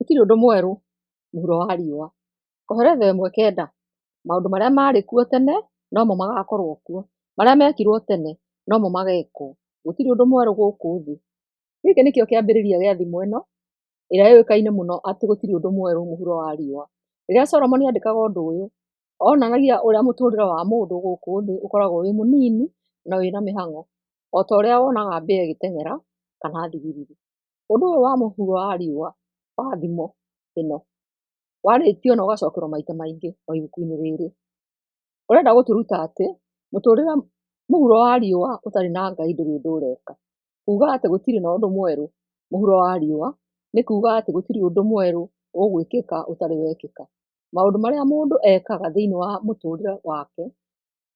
Gũtirĩ ũndũ mwerũ mũhuro wa riũa. Koheletho 1:9. Maũndũ marĩa maarĩ kuo tene nomo magakorwo kuo, marĩa mekirwo tene nomo magekwo, gũtirĩ ũndũ mwerũ gũkũ thĩ. Gĩkĩ nĩkĩo kĩambĩrĩria gĩa thimo ĩno ĩrĩa yũĩkaine mũno atĩ gũtirĩ ũndũ mwerũ mũhuro wa riũa. Rĩrĩa Solomoni andĩkaga ũndũ ũyũ, onanagia ũrĩa mũtũũrĩre wa mũndũ gũkũ thĩ ũkoragwo wĩ mũnini na wĩna mĩhang'o, o ta ũrĩa wonaga mbĩa ĩgĩteng'era kana thigiriri. Ũndũ ũyũ wa mũhuro wa riũa wa thimo ĩno warĩtio na ũgacokerwo maita maingĩ o ibuku-inĩ rĩrĩ. Ũrenda gũtũruta atĩ mũtũrĩre mũhuro wa riũa ũtarĩ na Ngai ndũrĩ ũndũ ũreka. Kuuga atĩ gũtirĩ na ũndũ mwerũ mũhuro wa riũa nĩ kuuga atĩ gũtirĩ ũndũ mwerũ ũgwĩkĩka ũtarĩ wekĩka. Maũndũ marĩa mũndũ ekaga thĩinĩ wa mũtũrĩre wake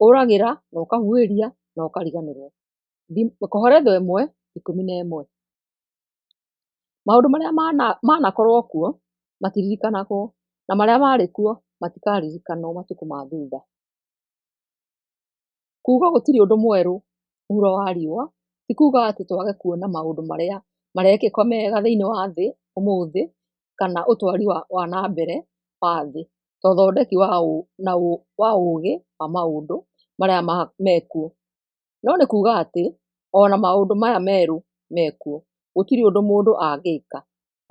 ũragĩra na ũkahuĩria na ũkariganĩrwo. Koheletho 1:11. Maũndũ marĩa manakorwo kuo matiririkanagwo, na marĩa marĩ kuo matikaririkanwo matukũ ma thutha. Kuuga gũtirĩ ũndũ mwerũ mũhuro wa riũa ti kuuga atĩ twage kuona maũndũ marĩa marekĩka mega thĩinĩ wa thĩ ũmũthĩ kana ũtwari wa na mbere wa thĩ ta ũthondeki wa ũũgĩ wa maũndũ marĩa mekuo. No nĩ kuuga atĩ ona maũndũ maya merũ mekuo, gũtirĩ ũndũ mũndũ angĩka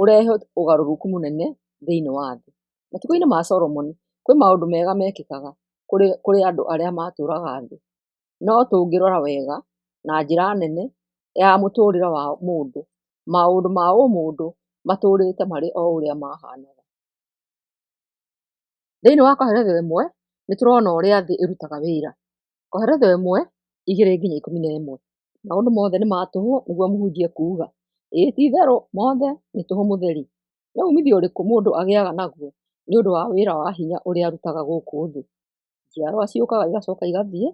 ũrehe ũgarũrũku mũnene thĩinĩ wa thĩ. Matukũ-inĩ ma Solomoni, kwĩ maũndũ mega mekĩkaga kũrĩ andũ arĩa matũũraga thĩ. No tũngĩrora wega na njĩra nene ya mũtũũrĩre wa mũndũ, maũndũ ma ũmũndũ matũũrĩte marĩ o ũrĩa mahanaga. Thĩinĩ wa Koheletho 1 nĩ tũrona ũrĩa thĩ ĩrutaga wĩra. Koheletho 1:2-11. Maũndũ mothe nĩ ma tũhũ, nĩguo mũhunjia ekuuga, ĩĩ ti-itherũ mothe nĩ tũhũ mũtheri. Nĩ uumithio ũrĩkũ mũndũ agĩaga naguo nĩ ũndũ wa wĩra wa hinya ũrĩa arutaga gũkũ thĩ? Njiarũa ciũkaga igacoka igathiĩ,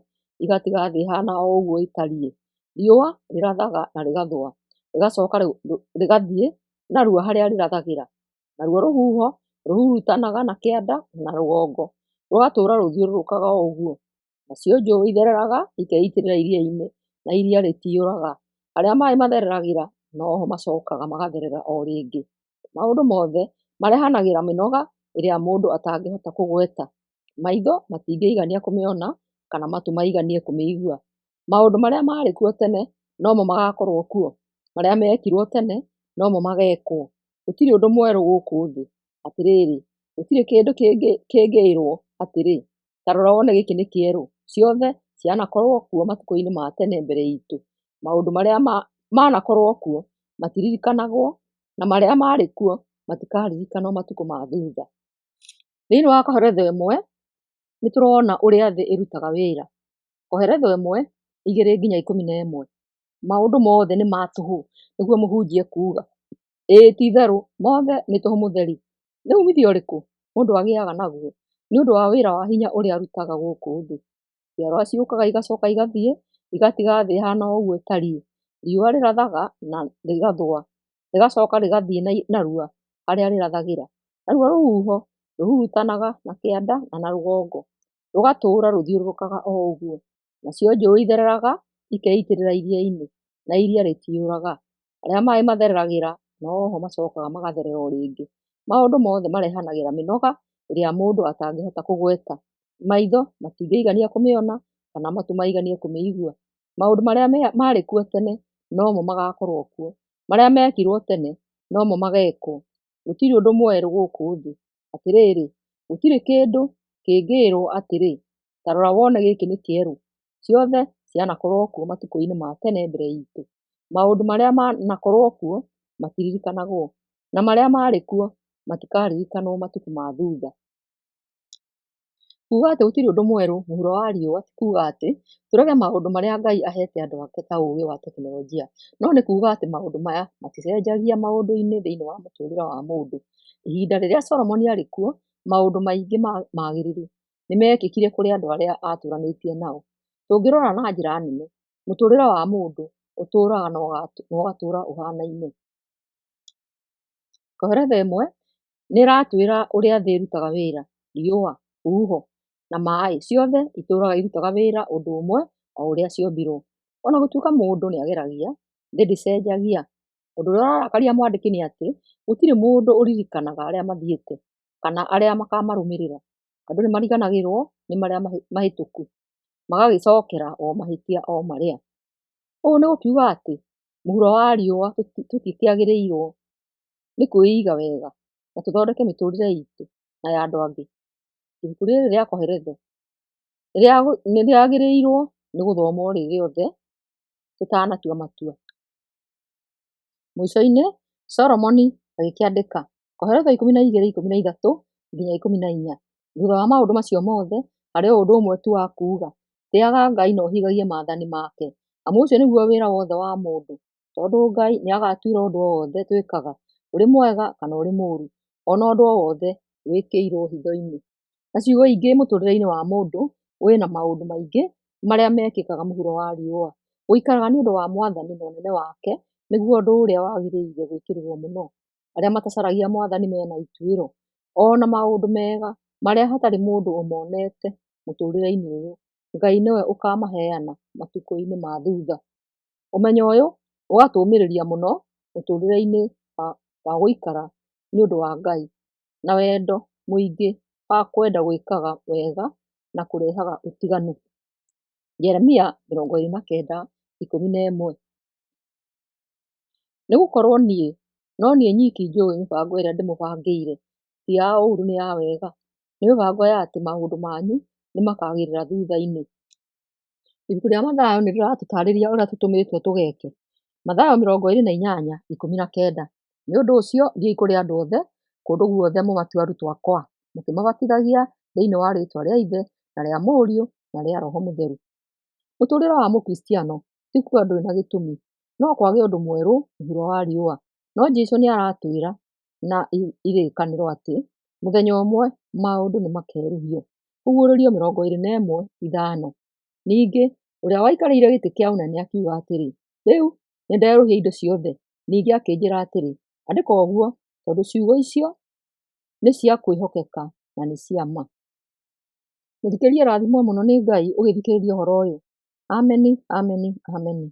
igatiga thĩ ĩhaana o ũguo ĩtariĩ. Riũa rĩrathaga na rĩgathũa, rĩgacoka rĩgathiĩ narua harĩa rĩrathagĩra. Naruo rũhuho rũhurutanaga na kĩanda na rũgongo, rũgatũũra rũthiũrũrũkaga o ũguo. Nacio njũũĩ ithereraga ikeitĩrĩra iria-inĩ, na iria rĩtiyũraga. Harĩa maaĩ mathereragĩra, no ho macookaga magatherera o rĩngĩ. Maũndũ mothe marehanagĩra mĩnoga ĩrĩa mũndũ atangĩhota kũgweta. Maitho matingĩigania kũmĩona, kana matũ maiganie kũmĩigua. Maũndũ marĩa maarĩ kuo tene nomo magakorwo kuo, marĩa meekirwo tene nomo mageekwo. Gũtirĩ ũndũ mwerũ gũkũ thĩ. Atĩrĩrĩ, gũtirĩ kĩndũ kĩngĩĩrwo atĩrĩ, ta rora wone gĩkĩ nĩ kĩerũ. Ciothe cianakorwo kuo matukũ-inĩ ma tene mbere iitũ. Maũndũ marĩa manakorwo kuo matiririkanagwo, na marĩa marĩ kuo matikaririkanwo matukũ ma thutha. Thĩinĩ wa Koheletho 1 nĩ tũrona ũrĩa thĩ ĩrutaga wĩra. Koheletho 1:2-11. Maũndũ mothe nĩ ma tũhũ, nĩguo mũhunjia ekuuga, ĩĩ ti-itherũ mothe nĩ tũhũ mũtheri. Nĩ uumithio ũrĩkũ mũndũ agĩaga naguo nĩ ũndũ wa wĩra wa hinya ũrĩa arutaga gũkũ thĩ? Njiarũa ciũkaga igacoka igathiĩ, igatiga thĩ ĩhaana o ũguo ĩtariĩ. Riũa rĩrathaga na rĩgathũa, rĩgacoka rĩgathiĩ narua harĩa rĩrathagĩra. Naruo rũhuho rũhurutanaga na kĩanda na rũgongo, rũgatũũra rũthiũrũrũkaga o ũguo. Nacio njũũĩ ithereraga ikeitĩrĩra iria-inĩ, na iria rĩtiyũraga. Harĩa maaĩ mathereragĩra, no ho macookaga magatherera o rĩngĩ. Maũndũ mothe marehanagĩra mĩnoga ĩrĩa mũndũ atangĩhota kũgweta. Maitho matingĩigania kũmĩona, kana matũ maiganie kũmĩigua. Maũndũ marĩa maarĩ kuo tene nomo magakorwo kuo, marĩa meekirwo tene nomo mageekwo. Gũtirĩ ũndũ mwerũ gũkũ thĩ. Atĩrĩrĩ, gũtirĩ kĩndũ kĩngĩĩrwo atĩrĩ, ta rora wone gĩkĩ nĩ kĩerũ. Ciothe cianakorwo kuo matukũ-inĩ ma tene mbere iitũ. Maũndũ marĩa manakorwo kuo matiririkanagwo, na marĩa marĩ kuo matikaririkanwo matukũ ma thutha. Kuuga atĩ gũtirĩ ũndũ mwerũ mũhuro wa riũa ti kuuga atĩ tũrege maũndũ marĩa Ngai aheete andũ ake ta ũũgĩ wa tekinoronjia, no nĩ kuuga atĩ maũndũ maya maticenjagia maũndũ-inĩ thĩinĩ wa mũtũũrĩre wa mũndũ. Ihinda rĩrĩa Solomoni aarĩ kuo, maũndũ maingĩ magĩrĩru nĩ meekĩkire kũrĩ andũ arĩa aatũũranĩtie nao. Tũngĩrora na njĩra nene, mũtũũrĩre wa mũndũ ũtũũraga na ũgatũũra ũhaanaine. Koheletho 1 nĩ ĩratwĩra ũrĩa thĩ ĩrutaga wĩra. Riũa, rũhuho, na maaĩ ciothe itũũraga irutaga wĩra ũndũ ũmwe o ũrĩa ciombirwo. O na gũtuĩka mũndũ nĩ ageragia, thĩ ndĩcenjagia. Ũndũ ũrĩa ũrarakaria mwandĩki nĩ atĩ gũtirĩ mũndũ ũririkanaga arĩa mathiĩte kana arĩa makamarũmĩrĩra. Andũ nĩmariganagĩrwo nĩ marĩa mahĩtũku magagĩcokera o mahĩtia o marĩa. Ũũ nĩ gũkiuga atĩ mũhuro wa riũa tũtikĩagĩrĩirwo nĩ kwĩiga wega na tũthondeke mĩtũrĩre itũ na ya andũ angĩ. Ibuku rĩrĩ rĩa Koheletho nĩrĩagĩrĩirwo nĩ gũthomwo rĩrĩothe tũtanatua matua. Mũico-inĩ Solomoni agĩkĩandĩka Koheletho 12:13-14: Thutha wa maũndũ macio mothe, harĩ o ũndũ ũmwe tu wa kuuga, Tĩaga Ngai na ũhingagie maathani make, amu ũcio nĩguo wĩra wothe wa mũndũ. Tondũ Ngai nĩagatuĩra ũndũ o wothe twĩkaga, ũrĩ mwega kana ũrĩ mũũru, o na ũndũ o wothe wĩkĩirũo hitho-inĩ. Na ciugo ingĩ mũtũrĩre-inĩ wa mũndũ wĩna maũndũ maingĩ marĩa mekĩkaga mũhuro wa riũa. Gũikaraga nĩũndũ wa Mwathani na ũnene wake nĩguo ũndũ ũrĩa wagĩrĩire gwĩkĩrĩrwo mũno. Arĩa matacaragia Mwathani mena ituĩro. Ona maũndũ mega marĩa hatarĩ mũndũ ũmonete mũtũrĩre-inĩ ũyũ, Ngai nĩwe ũkamaheana matukũ-inĩ ma thutha. Ũmenyo ũyũ ũgatũmĩrĩria mũno mũtũrĩre-inĩ wa gũikara nĩũndũ wa Ngai na wendo mũingĩ wa kwenda gwĩkaga wega na kũrehaga ũtiganu. Jeremia 29:11. Nĩ gũkorũo niĩ no niĩ nyiki njũĩ mĩbango ĩrĩa ndĩmũbangĩire, ti ya ũũru nĩ ya wega, nĩ mĩbango ya atĩ maũndũ manyu nĩmakaagĩrĩra thutha-inĩ. Ibuku rĩa Mathayo nĩ rĩratũtaarĩria ũrĩa tũtũmĩtwo tũgeke. Mathayo 28:19. Nĩ ũndũ ũcio thiĩi kũrĩ andũ othe kũndũ guothe mũmatue arutwo akwa, mũkĩmabatithagia thĩinĩ wa rĩĩtwa rĩa Ithe na rĩa Mũriũ na rĩa Roho Mũtheru. Mũtũrĩre wa mũkristiano ti kuga ndũrĩ na gĩtũmi, no kwage ũndũ mwerũ mũhuro wa riũa, no Jesũ nĩaratwĩra na irĩkanĩro atĩ mũthenya ũmwe maũndũ nĩmakerũhio. Kũguũrĩrio 21:5. Ningĩ ũrĩa waikarĩire gĩtĩ kĩa ũnene akiuga atĩrĩ, Rĩu nĩnderũhia indo ciothe. Ningĩ akĩnjĩra atĩrĩ, Andĩka ũguo, tondũ ciugo icio nĩ cia kwĩhokeka na nĩ cia ma. Mũthikĩrĩria rathimwo mũno nĩ Ngai ũgĩthikĩrĩria ũhoro ũyũ. Ameni, ameni, ameni.